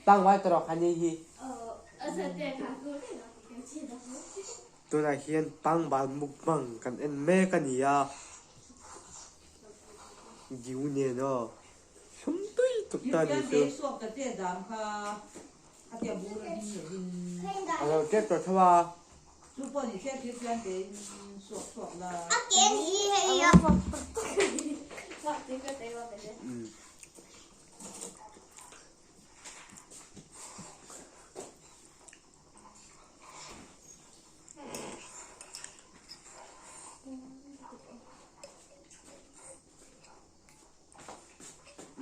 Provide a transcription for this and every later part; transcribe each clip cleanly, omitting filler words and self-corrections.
Pangngai tawrh a ni hi. Tunah hian pangbal mukbang kan en mek a ni a, giu nen aw hlum tui tuk ta ni chu. A lo tep tawh tho a.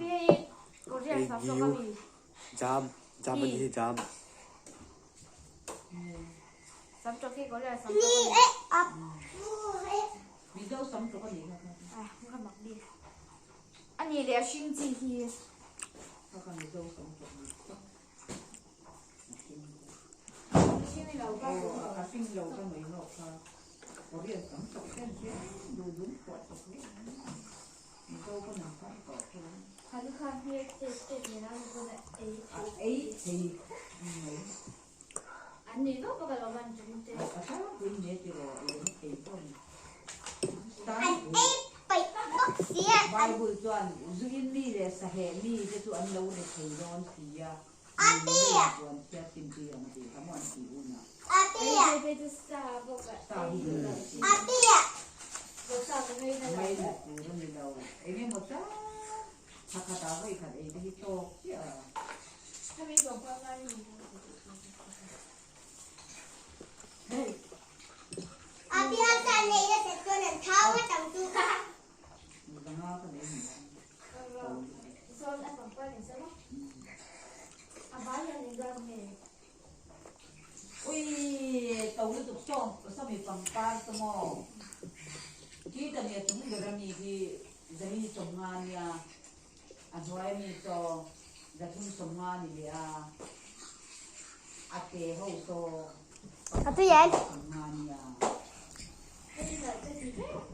Ei giu jam jam a ni hi jam.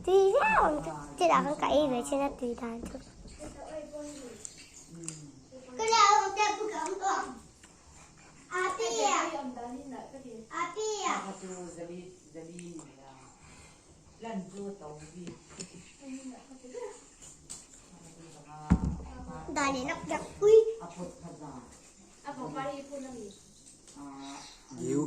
Tui viau ang chu chutah khan ka ei ve thin a tui dan chu. Giu.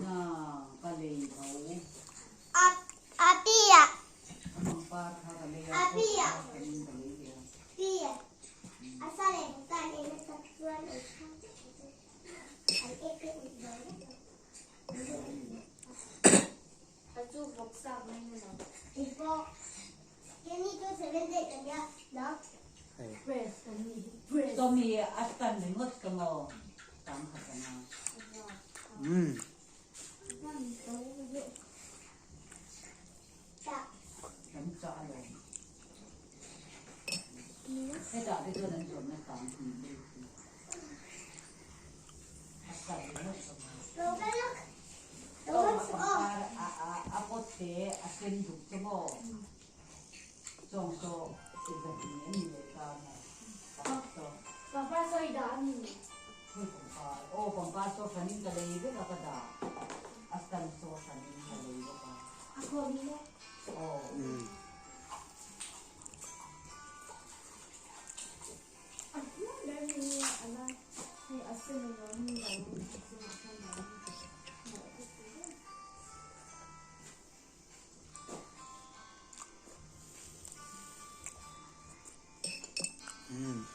Umm.